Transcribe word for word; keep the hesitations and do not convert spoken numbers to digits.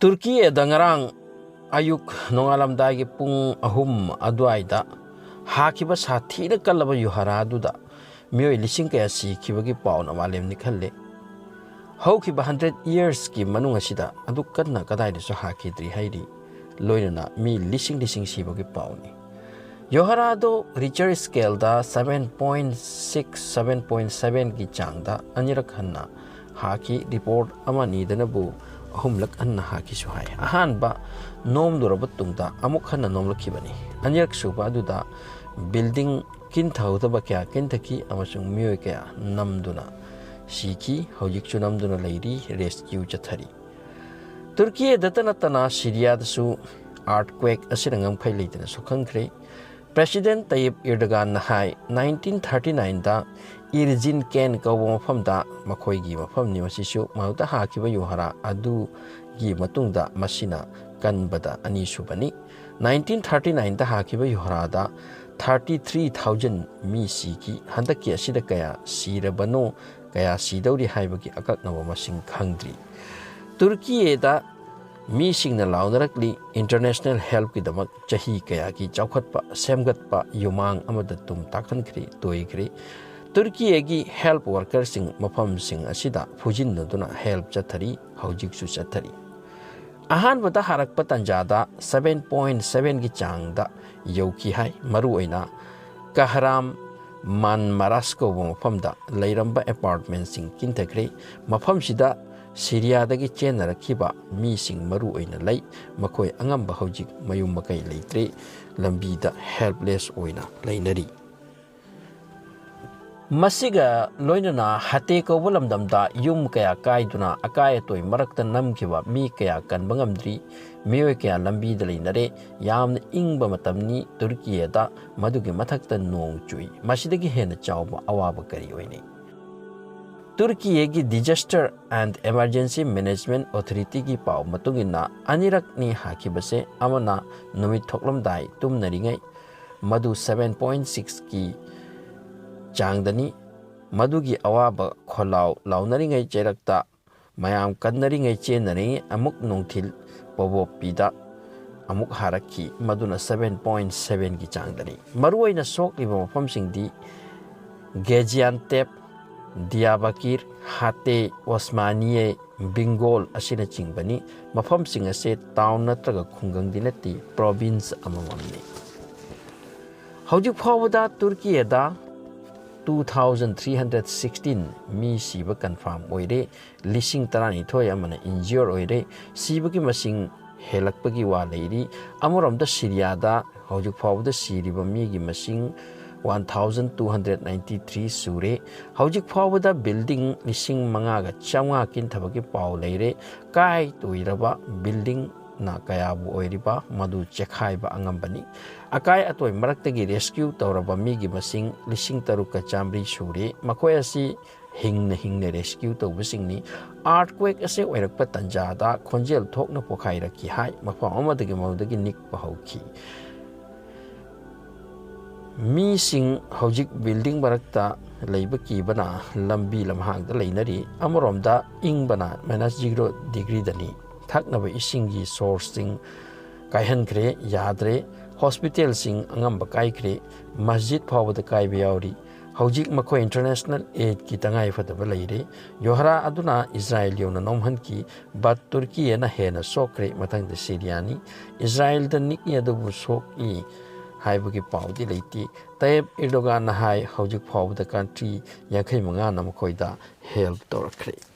ꯇꯨꯔꯀꯤꯗ ꯉꯔꯥꯡ ꯑꯌꯨꯛ ꯅꯣꯡꯉꯥꯜꯂꯝꯗꯥꯏꯒꯤ ꯄꯨꯡ ꯑꯍꯨꯝ ꯑꯗꯨꯋꯥꯏꯗ ꯍꯥꯈꯤꯕ ꯁꯥꯊꯤꯅ ꯀꯜꯂꯕ ꯌꯨꯍꯥꯔꯥ ꯑꯗꯨꯗ ꯃꯤꯑꯣꯏ ꯂꯤꯁꯤꯡ ꯀꯌꯥ ꯁꯤꯈꯤꯕꯒꯤ ꯄꯥꯎꯅ ꯃꯥꯂꯦꯝꯅꯤ ꯈꯜꯂꯦ꯫ ꯍꯧꯈꯤꯕ ꯍꯟꯗ꯭ꯔꯦꯠ ꯌꯔꯁꯀꯤ ꯃꯅꯨꯡ ꯑꯁꯤꯗ ꯑꯗꯨꯛ ꯀꯟꯅ ꯀꯗꯥꯏꯗꯁꯨ ꯍꯥꯈꯤꯗ꯭ꯔꯤ ꯍꯥꯏꯔꯤ, ꯂꯣꯏꯅꯅ ꯃꯤ ꯂꯤꯁꯤꯡ ꯂꯤꯁꯤꯡ ꯁꯤꯕꯒꯤ ꯄꯥꯎꯅꯤ꯫ ꯌꯣꯍꯔꯥꯗꯣ ꯔꯤꯆꯔ ꯁ꯭ꯀꯦꯜꯗ seven point six, seven point sevenꯒꯤ ꯆꯥꯡꯗ ꯑꯅꯤꯔꯛ ꯍꯟꯅ ꯍꯥꯈꯤ꯫ ꯔꯤꯄꯣꯔꯠ ꯑꯃ ꯑꯅꯤꯗꯅꯕꯨ ꯑꯍꯨꯝꯂꯛ ꯍꯟꯅ ꯍꯥꯈꯤꯁꯨ ꯍꯥꯏ꯫ ꯑꯍꯥꯟꯕ ꯅꯣꯝꯂꯨꯔꯕ ꯇꯨꯡꯗ ꯑꯃꯨꯛ ꯍꯟꯅ ꯅꯣꯝꯂꯛꯈꯤꯕꯅꯤ꯫ ꯑꯅꯤꯔꯛ ꯁꯨꯕ ꯑꯗꯨꯗ ꯕꯤꯜꯗꯤꯡ ꯀꯤꯟꯊꯍꯧꯗꯕ ꯀꯌꯥ ꯀꯤꯟꯊꯈꯤ ꯑꯃꯁꯨꯡ ꯃꯤꯑꯣꯏ ꯀꯌꯥ ꯅꯝꯗꯨꯅ ꯁꯤꯈꯤ꯫ ꯍꯧꯖꯤꯛꯁꯨ ꯅꯝꯗꯨꯅ ꯂꯩꯔꯤ꯫ ꯔꯦꯁꯀ꯭ꯌꯨ ꯆꯠꯊꯔꯤ꯫ ꯇꯨꯔꯀꯤꯗꯇ ꯅꯠꯇꯅ ꯁꯤꯔꯤꯌꯥꯗꯁꯨ ꯑꯥꯔꯠꯀ꯭ꯋꯦꯛ ꯑꯁꯤꯅ ꯉꯝꯈꯩ ꯂꯩꯇꯅ ꯁꯣꯛꯍꯟꯈ꯭ꯔꯦ꯫ ꯄ꯭ꯔꯦꯁꯤꯗꯦꯟ ꯇꯌꯤꯞ ꯏꯔꯗꯒꯥꯟꯅ ꯍꯥꯏ, nineteen thirty nineꯗ ꯏꯔꯖꯤꯟ ꯀꯦꯟ ꯀꯧꯕ ꯃꯐꯝꯗ, ꯃꯈꯣꯏꯒꯤ ꯃꯐꯝꯅꯤ ꯃꯁꯤꯁꯨ, ꯃꯗꯨꯗ ꯍꯥꯈꯤꯕ ꯌꯨꯍꯥꯔꯥ ꯑꯗꯨꯒꯤ ꯃꯇꯨꯡꯗ ꯃꯁꯤꯅ ꯀꯟꯕꯗ ꯑꯅꯤꯁꯨꯕꯅꯤ꯫ Nineteen thirty nineꯗ ꯍꯥꯈꯤꯕ ꯌꯨꯍꯥꯔꯥꯗ thirty three thousand ꯃꯤ ꯁꯤꯈꯤ꯫ ꯍꯟꯗꯛꯀꯤ ꯑꯁꯤꯗ ꯀꯌꯥ ꯁꯤꯔꯕꯅꯣ, ꯀꯌꯥ ꯁꯤꯗꯧꯔꯤ ꯍꯥꯏꯕꯒꯤ ꯑꯀꯛꯅꯕ ꯃꯁꯤꯡ ꯈꯪꯗ꯭ꯔꯤ꯫ ꯇꯨꯔꯀꯤꯌꯦꯗ ꯃꯤꯁꯤꯡꯅ ꯂꯥꯎꯅꯔꯛꯂꯤ꯫ ꯏꯟꯇꯔꯅꯦꯁꯅꯦꯜ ꯍꯦꯜꯞꯀꯤꯗꯃꯛ ꯆꯍꯤ ꯀꯌꯥꯒꯤ ꯆꯥꯎꯈꯠꯄ, ꯁꯦꯝꯒꯠꯄ ꯌꯨꯃꯥꯡ ꯑꯃꯗ ꯇꯨꯝ ꯇꯥꯛꯍꯟꯈ꯭ꯔꯦ, ꯇꯣꯏꯈ꯭ꯔꯦ꯫ ꯇꯨꯔꯀꯤꯌꯦꯒꯤ ꯍꯦꯜꯞ ꯋꯥꯔꯀꯔꯁꯤꯡ ꯃꯐꯝꯁꯤꯡ ꯑꯁꯤꯗ ꯐꯨꯖꯤꯟꯅꯗꯨꯅ ꯍꯦꯜꯞ ꯆꯠꯊꯔꯤ, ꯍꯧꯖꯤꯛꯁꯨ ꯆꯠꯊꯔꯤ꯫ ꯑꯍꯥꯟꯕꯗ ꯍꯥꯔꯛꯄ ꯇꯥꯟꯖꯥꯗ seven point sevenꯒꯤ ꯆꯥꯡꯗ ꯌꯧꯈꯤ ꯍꯥꯏ꯫ ꯃꯔꯨꯑꯣꯏꯅ ꯀꯍꯔꯥꯝ ꯃꯥꯟꯃꯥꯔꯥꯁ ꯀꯧꯕ ꯃꯐꯝꯗ ꯂꯩꯔꯝꯕ ꯑꯦꯄꯥꯔꯠꯃꯦꯟꯁꯤꯡ ꯀꯤꯟꯊꯈ꯭ꯔꯦ꯫ ꯃꯐꯝꯁꯤꯗ ꯁꯤꯔꯤꯌꯥꯗꯒꯤ ꯆꯦꯟꯅꯔꯛꯈꯤꯕ ꯃꯤꯁꯤꯡ ꯃꯔꯨ ꯑꯣꯏꯅ ꯂꯩ꯫ ꯃꯈꯣꯏ ꯑꯉꯝꯕ ꯍꯧꯖꯤꯛ ꯃꯌꯨꯝ ꯃꯀꯩ ꯂꯩꯇ꯭ꯔꯦ, ꯂꯝꯕꯤꯗ ꯍꯦꯜꯞꯂꯦꯁ ꯑꯣꯏꯅ ꯂꯩꯅꯔꯤ꯫ ꯃꯁꯤꯒ ꯂꯣꯏꯅꯅ ꯍꯥꯇꯦ ꯀꯧꯕ ꯂꯝꯗꯝꯗ ꯌꯨꯝ ꯀꯌꯥ ꯀꯥꯏꯗꯨꯅ ꯑꯀꯥꯏ ꯑꯇꯣꯏ ꯃꯔꯛꯇ ꯅꯝꯈꯤꯕ ꯃꯤ ꯀꯌꯥ ꯀꯟꯕ ꯉꯝꯗ꯭ꯔꯤ꯫ ꯃꯤꯑꯣꯏ ꯀꯌꯥ ꯂꯝꯕꯤꯗ ꯂꯩꯅꯔꯦ꯫ ꯌꯥꯝꯅ ꯏꯪꯕ ꯃꯇꯝꯅꯤ ꯇꯨꯔꯀꯤꯌꯥꯗ꯫ ꯃꯗꯨꯒꯤ ꯃꯊꯛꯇ ꯅꯣꯡ ꯆꯨꯏ꯫ ꯃꯁꯤꯗꯒꯤ ꯍꯦꯟꯅ ꯆꯥꯎꯕ ꯑꯋꯥꯕ ꯀꯔꯤ ꯑꯣꯏꯅꯤ? ꯇꯨꯔꯀꯤꯌꯥꯒꯤ Disaster and Emergency Management Authorityꯒꯤ ꯄꯥꯎ ꯃꯇꯨꯡ ꯏꯟꯅ, ꯑꯅꯤꯔꯛꯅꯤ ꯍꯥꯈꯤꯕꯁꯦ꯫ ꯑꯃꯅ ꯅꯨꯃꯤꯠ ꯊꯣꯛꯂꯝꯗꯥꯏ ꯇꯨꯝꯅꯔꯤꯉꯩ, ꯃꯗꯨ seven point sixꯀꯤ ꯆꯥꯡꯗꯅꯤ꯫ ꯃꯗꯨꯒꯤ ꯑꯋꯥꯕ ꯈꯣꯜꯂꯥꯎ ꯂꯥꯎꯅꯔꯤꯉꯩ ꯆꯩꯔꯛꯇ ꯃꯌꯥꯝ ꯀꯟꯅꯔꯤꯉꯩ ꯆꯦꯟꯅꯔꯤꯉꯩ ꯑꯃꯨꯛ ꯅꯨꯡꯊꯤꯜ ꯄꯣꯕꯣꯞꯄꯤꯗ ꯑꯃꯨꯛ ꯍꯥꯔꯛꯈꯤ꯫ ꯃꯗꯨꯅ ꯁꯚꯦꯟ ꯄꯣꯏꯟ ꯁꯚꯦꯟꯒꯤ ꯆꯥꯡꯗꯅꯤ꯫ ꯃꯔꯨꯑꯣꯏꯅ ꯁꯣꯛꯂꯤꯕ ꯃꯐꯝꯁꯤꯡꯗꯤ ꯒꯦꯖꯤꯌꯥꯟꯇꯦꯞ, ꯗꯤꯌꯥꯕꯀꯤꯔ, ꯍꯥꯇꯦ, ꯑꯣꯁꯃꯥꯅꯤꯌꯦ, ꯕꯤꯡꯒꯣꯜ ꯑꯁꯤꯅꯆꯤꯡꯕꯅꯤ꯫ ꯃꯐꯝꯁꯤꯡ ꯑꯁꯦ ꯇꯥꯎꯟ ꯅꯠꯇ꯭ꯔꯒ ꯈꯨꯡꯒꯪꯗꯤ ꯅꯠꯇꯦ, ꯄ꯭ꯔꯣꯚꯤꯟꯁ ꯑꯃꯃꯝꯅꯤ꯫ ꯍꯧꯖꯤꯛ ꯐꯥꯎꯕꯗ ꯇꯨꯔꯀꯤꯌꯥꯗ two thousand three hundred sixteen ꯃꯤ ꯁꯤꯕ ꯀꯟꯐꯥꯔꯝ ꯑꯣꯏꯔꯦ꯫ ꯂꯤꯁꯤꯡ ꯇꯔꯥꯅꯤꯊꯣꯏ ꯑꯃꯅ ꯏꯟꯖꯤꯌꯣꯔ ꯑꯣꯏꯔꯦ꯫ ꯁꯤꯕꯒꯤ ꯃꯁꯤꯡ ꯍꯦꯜꯂꯛꯄꯒꯤ ꯋꯥ ꯂꯩꯔꯤ꯫ ꯑꯃꯔꯣꯝꯗ ꯁꯤꯔꯤꯌꯥꯗ ꯍꯧꯖꯤꯛ ꯐꯥꯎꯕꯗ ꯁꯤꯔꯤꯕ ꯃꯤꯒꯤ ꯃꯁꯤꯡ one thousand two hundred ninety three ꯁꯨꯔꯦ꯫ ꯍꯧꯖꯤꯛ ꯐꯥꯎꯕꯗ ꯕꯤꯜꯗꯤꯡ ꯂꯤꯁꯤꯡ ꯃꯉꯥꯒ ꯆꯥꯝꯃꯉꯥ ꯀꯤꯟꯊꯕꯒꯤ ꯄꯥꯎ ꯂꯩꯔꯦ꯫ ꯀꯥꯏ ꯇꯣꯏꯔꯕ ꯕꯤꯜꯗꯤꯡꯅ ꯀꯌꯥꯕꯨ ꯑꯣꯏꯔꯤꯕ ꯃꯗꯨ ꯆꯦꯛꯈꯥꯏꯕ ꯑꯉꯝꯕꯅꯤ꯫ ꯑꯀꯥꯏ ꯑꯇꯣꯏ ꯃꯔꯛꯇꯒꯤ ꯔꯦꯁꯀ꯭ꯌꯨ ꯇꯧꯔꯕ ꯃꯤꯒꯤ ꯃꯁꯤꯡ ꯂꯤꯁꯤꯡ ꯇꯔꯨꯛꯀ ꯆꯥꯝꯃꯔꯤ ꯁꯨꯔꯦ꯫ ꯃꯈꯣꯏ ꯑꯁꯤ ꯍꯤꯡꯅ ꯍꯤꯡꯅ ꯔꯦꯁꯀ꯭ꯌꯨ ꯇꯧꯕꯁꯤꯡꯅꯤ꯫ ꯑꯥꯔꯠꯀ꯭ꯋꯦꯛ ꯑꯁꯤ ꯑꯣꯏꯔꯛꯄ ꯇꯥꯟꯖꯥꯗ ꯈꯣꯟꯖꯦꯜ ꯊꯣꯛꯅ ꯄꯣꯈꯥꯏꯔꯛꯈꯤ ꯍꯥꯏ꯫ ꯃꯐꯝ ꯑꯃꯗꯒꯤ ꯃꯗꯨꯗꯒꯤ ꯅꯤꯛꯄ ꯍꯧꯈꯤ꯫ ꯃꯤꯁꯤꯡ ꯍꯧꯖꯤꯛ ꯕꯤꯜꯗꯤꯡ ꯃꯔꯛꯇ ꯂꯩꯕ ꯀꯤꯕꯅ ꯂꯝꯕꯤ ꯂꯝꯍꯥꯡꯗ ꯂꯩꯅꯔꯤ꯫ ꯑꯃꯔꯣꯝꯗ ꯏꯪꯕꯅ ꯃꯥꯏꯅꯁ ꯖꯤꯔꯣ ꯗꯤꯒ꯭ꯔꯤꯗꯅꯤ꯫ ꯊꯛꯅꯕ ꯏꯁꯤꯡꯒꯤ ꯁꯣꯔꯁꯁꯤꯡ ꯀꯥꯏꯍꯟꯈ꯭ꯔꯦ, ꯌꯥꯗ꯭ꯔꯦ꯫ ꯍꯣꯁꯄꯤꯇꯥꯜꯁꯤꯡ ꯑꯉꯝꯕ ꯀꯥꯏꯈ꯭ꯔꯦ꯫ ꯃꯁꯖꯤꯗ ꯐꯥꯎꯕꯗ ꯀꯥꯏꯕ ꯌꯥꯎꯔꯤ꯫ ꯍꯧꯖꯤꯛ ꯃꯈꯣꯏ ꯏꯟꯇꯔꯅꯦꯁꯅꯦꯜ ꯑꯦꯗꯀꯤ ꯇꯉꯥꯏ ꯐꯗꯕ ꯂꯩꯔꯦ꯫ ꯌꯣꯍꯔꯥ ꯑꯗꯨꯅ ꯏꯖꯔꯥꯌꯦꯜ ꯌꯧꯅ ꯅꯣꯝꯍꯟꯈꯤ꯫ ꯕꯠ ꯇꯨꯔꯀꯤꯌꯥꯅ ꯍꯦꯟꯅ ꯁꯣꯛꯈ꯭ꯔꯦ꯫ ꯃꯊꯪꯗ ꯁꯤꯔꯤꯌꯥꯅꯤ꯫ ꯏꯖꯔꯥꯌꯦꯜꯗ ꯅꯤꯛꯏ ꯑꯗꯨꯕꯨ ꯁꯣꯛꯏ ꯍꯥꯏꯕꯒꯤ ꯄꯥꯎꯗꯤ ꯂꯩꯇꯦ꯫ ꯇꯌꯦꯞ ꯏꯔꯗꯣꯒꯥꯟꯅ ꯍꯥꯏ, ꯍꯧꯖꯤꯛ ꯐꯥꯎꯕꯗ ꯀꯟꯇ꯭ꯔꯤ ꯌꯥꯡꯈꯩ ꯃꯉꯥꯅ ꯃꯈꯣꯏꯗ ꯍꯦꯜꯞ ꯇꯧꯔꯛꯈ꯭ꯔꯦ꯫